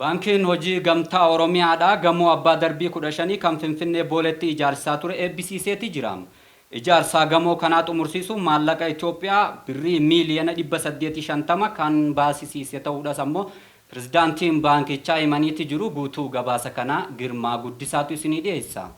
Baankiin Hojii Gamtaa Oromiyaadha gamoo abbaa darbii 15 kan Finfinnee Booletti ijaarsisaa ture eebbisiiseeti jira. Ijaarsa gamoo kanaa xumursiisuun maallaqa Itoophiyaa birrii miiliyoona 850 kan baasisiise ta'uudhas ammoo pirezidaantiin baankichaa himaniiti jiru. Guutuu gabaasa kanaa Girmaa Guddisaatu isinii dhiyeessa.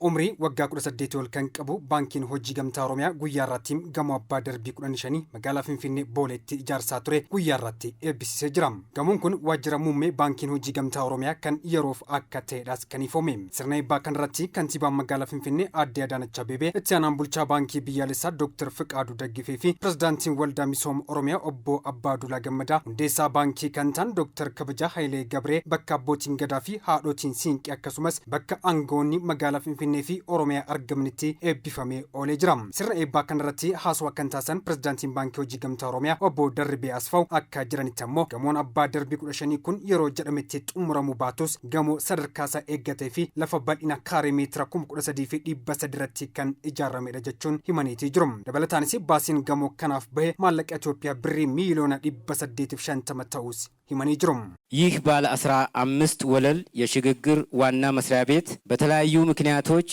Umrii waggaa 18 ol kan qabu Baankiin Hojii Gamtaa Oromiyaa guyyaa irratti gamoo abbaa darbii 15 magaalaa Finfinnee Booleetti ijaarsaa ture guyyaa irratti eebbisiisee jira. Gamoon kun waajjira muummee Baankiin Hojii Gamtaa Oromiyaa kan yeroof akka ta'edhaas kan ifoome. Sirna eebbaa kanarratti kantiibaan magaalaa Finfinnee Aadde Adaanach Abeebee, itti aanaan bulchaa Baankii Biyyaalessaa Dooktar Fiqaaduu Daggifee fi pirezidaantiin Waldaa Misooma Oromiyaa Obbo Abbaaduulaa Gammadaa, hundeessaa baankii kan ta'an Dooktar Kabajaa Hayilee Gabree bakka abbootiin gadaa fi haadhotiin siinqee akkasumas bakka aangawoonni magaalaa Finfinnee fi Oromiyaa argamanitti eebbifamee oolee jira. Sirna eebbaa kanarratti haasawaa kan taasisan pirezidaantiin Baankii Hojii Gamtaa Oromiyaa Obbo Darribee Asfaw akka jiranitti ammoo gamoon abbaa darbii 15 kun yeroo jedhametti xumuramuu baatus gamoo sadarkaasaa eeggatee fi lafa bal'ina kaaree meetira 13,300 irratti kan ijaaramedha jechuun himaniitii jiru. Dabalataanis baasiin gamoo kanaaf bahe maallaqa Itoophiyaa birrii miiliyoona 850 ta'uus himanii jiru. ይህ ባለ 15 ወለል የሽግግር ዋና መስሪያ ቤት በተለያዩ ምክንያቶች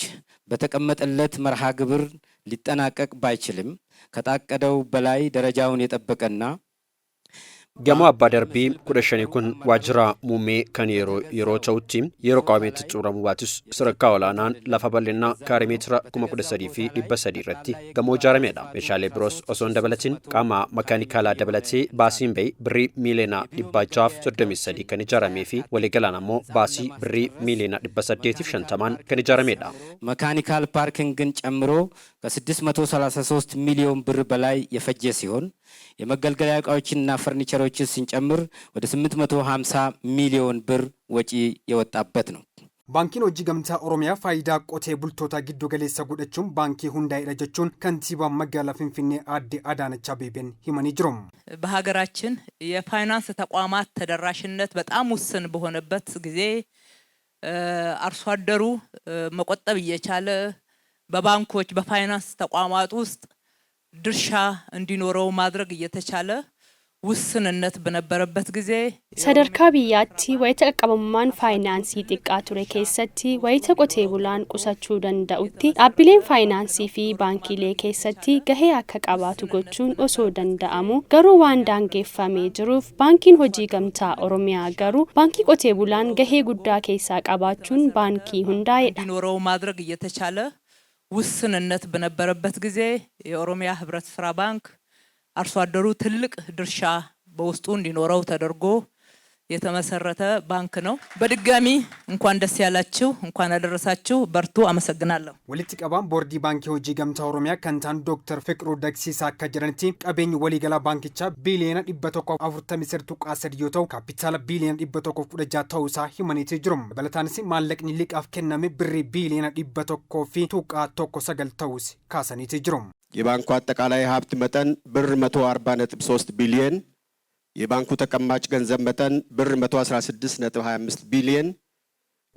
በተቀመጠለት መርሃ ግብር ሊጠናቀቅ ባይችልም ከታቀደው በላይ ደረጃውን የጠበቀና Gamoo abbaa darbii 15 kun waajjira muummee kan yeroo ta'utti yeroo qabametti xumuramuu baatus sadarkaa olaanaan lafa bal'inaa kaaree meetira 13,300 irratti gamoo ijaaramedha. Meeshaalee biroos osoo hin dabalatin qaama makaanikaalaa dabalatee baasiin bahe birrii miiliyoona 633 kan ijaaramee fi waliigalaan ammoo baasii birrii miiliyoona 850n kan ijaaramedha. መካኒካል ፓርኪንግን ጨምሮ ከ633 ሚሊዮን ብር በላይ የፈጀ ሲሆን የመገልገያ ዕቃዎችንና ፈርኒቸሮችን ስንጨምር ወደ 850 ሚሊዮን ብር ወጪ የወጣበት ነው። Baankiin Hojii Gamtaa Oromiyaa faayidaa qotee bultootaa giddu galeessa godhachuun baankii hundaa'edha jechuun kantiibaan magaalaa Finfinnee Aadde Adaanach Abeebeen himanii jiru. በሀገራችን የፋይናንስ ተቋማት ተደራሽነት በጣም ውስን በሆነበት ጊዜ አርሶ አደሩ መቆጠብ እየቻለ በባንኮች በፋይናንስ ተቋማት ውስጥ ድርሻ እንዲኖረው ማድረግ እየተቻለ ውስንነት በነበረበት ጊዜ Sadarkaa biyyaatti wayita qaqqabummaan faayinaansii xiqqaa ture keessatti, wayita qotee bulaan qusachuu danda'utti dhaabbileen faayinaansii fi baankiilee keessatti gahee akka qabaatu gochuun osoo danda'amu garuu waan daangeffamee jiruuf, Baankiin Hojii Gamtaa Oromiyaa garuu baankii qotee bulaan gahee guddaa keessaa qabaachuun baankii hundaa'edha. እንዲኖረው ማድረግ እየተቻለ ውስንነት በነበረበት ጊዜ የኦሮሚያ ህብረት ስራ ባንክ አርሶ አደሩ ትልቅ ድርሻ በውስጡ እንዲኖረው ተደርጎ የተመሰረተ ባንክ ነው። በድጋሚ እንኳን ደስ ያላችሁ፣ እንኳን አደረሳችሁ። በርቱ። አመሰግናለሁ። Walitti qabaan boordii Baankii Hojii Gamtaa Oromiyaa kan ta'an Dooktar Fiqiruu Dagsiisaa akka jedhanitti qabeenyi waliigalaa baankichaa biiliyoona 143.3 yoo ta'u, kaapitaala biiliyoona 116 ta'uusaa himaniitii jiru. Dabalataanis maallaqni liqaaf kenname birrii biiliyoona 100.19 ta'uus kaasaniitii jiru. የባንኩ አጠቃላይ ሀብት መጠን ብር 140.3 ቢሊየን፣ የባንኩ ተቀማጭ ገንዘብ መጠን ብር 116.25 ቢሊየን።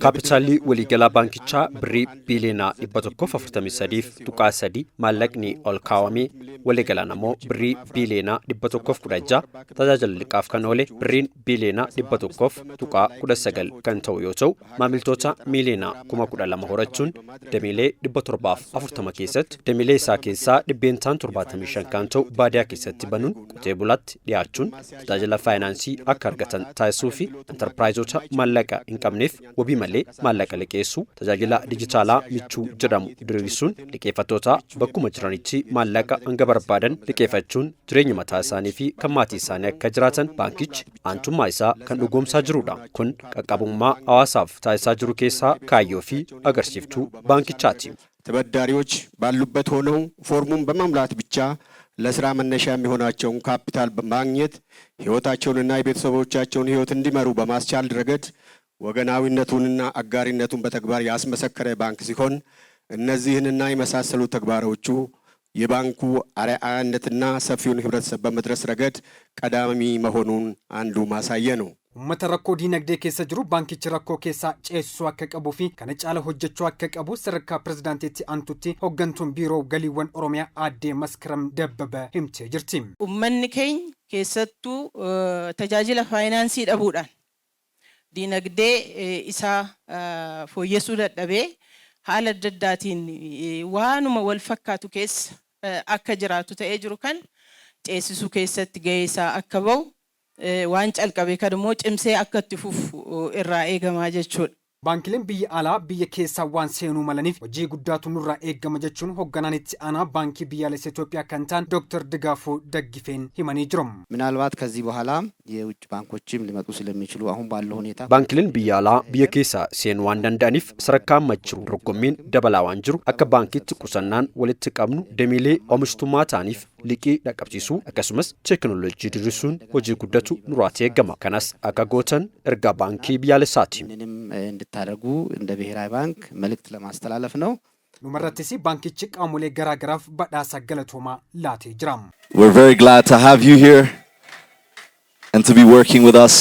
Kaapitaalli waliigalaa baankichaa birrii biiliyoona 143.3, maallaqni ol kaawwamee waliigalaan ammoo birrii biiliyoona 116, tajaajila liqaaf kan oole birriin biiliyoona 100.19 kan ta'u yoo ta'u, maamiltoota miiliyoona 12,000 horachuun dameelee 740 keessatti, dameelee isaa keessaa 75% kan ta'u baadiyaa keessatti banuun qotee bulaatti dhiyaachuun tajaajila faayinaansii akka argatan taasisuu fi intarpiraayizoota maallaqa hin qabneef wabii malee maallaqa liqeessuu, tajaajila dijitaalaa Michuu jedhamu diriirsuun liqeeffattoota bakkuma jiranitti maallaqa hanga barbaadan liqeeffachuun jireenya mataa isaanii fi kan maatii isaanii akka jiraatan baankichi aantummaa isaa kan dhugoomsaa jirudha. Kun qaqqabummaa hawaasaaf taasisaa jiru keessaa kaayyoo fi agarsiiftuu baankichaati. ተበዳሪዎች ባሉበት ሆነው ፎርሙን በመሙላት ብቻ ለስራ መነሻ የሚሆናቸውን ካፒታል በማግኘት ሕይወታቸውንና የቤተሰቦቻቸውን ሕይወት እንዲመሩ በማስቻል ረገድ ወገናዊነቱንና አጋሪነቱን በተግባር ያስመሰከረ ባንክ ሲሆን፣ እነዚህንና የመሳሰሉ ተግባሮቹ የባንኩ አርአያነትና ሰፊውን ሕብረተሰብ በመድረስ ረገድ ቀዳሚ መሆኑን አንዱ ማሳያ ነው። Uummata rakkoo diinagdee keessa jiru baankichi rakkoo keessaa ceesisuu akka qabuu fi kana caala hojjechuu akka qabu sadarkaa pirezidaantiitti aantutti hooggantuun Biiroo Galiiwwan Oromiyaa Aaddee Maskaram Dabbaba himtee jirti. Uummanni keenya keessattuu tajaajila faayinaansii dhabuudhaan diinagdee isaa fooyyessuu dadhabee haala adda addaatiin waanuma wal fakkaatu keessa akka jiraatu ta'ee jiru kan ceesisuu keessatti gahee isaa akka bahu, waan calqabe kan immoo cimsee akka itti fufu irraa eegamaa jechuudha. Baankileen biyya alaa biyya keessaa waan seenuu malaniif hojii guddaatu nurraa eegama jechuun hoogganaan itti aanaa Baankii Biyyaalessa Itoophiyaa kan ta'an Dr. Digaafuu Daggifeen himanii jiru. ምናልባት ከዚህ በኋላ የውጭ ባንኮችም ሊመጡ ስለሚችሉ አሁን ባለው ሁኔታ Baankileen biyya alaa biyya keessaa seenuu waan danda'aniif sadarkaa amma jiru dorgommiin dabalaa waan jiru akka baankiitti qusannaan walitti qabnu dameelee oomishtummaa ta'aniif liqii dhaqqabsiisuu akkasumas teekinooloojii diriirsuun hojii guddatu nurraatti eegama. Kanas akka gootan ergaa Baankii Biyyaalessaati. ይህንንም እንድታደርጉ እንደ ብሔራዊ ባንክ መልእክት ለማስተላለፍ ነው። Dhumarrattis baankichi qaamolee garaagaraaf badhaasa galatoomaa laatee jira. We're very glad to have you here and to be working with us.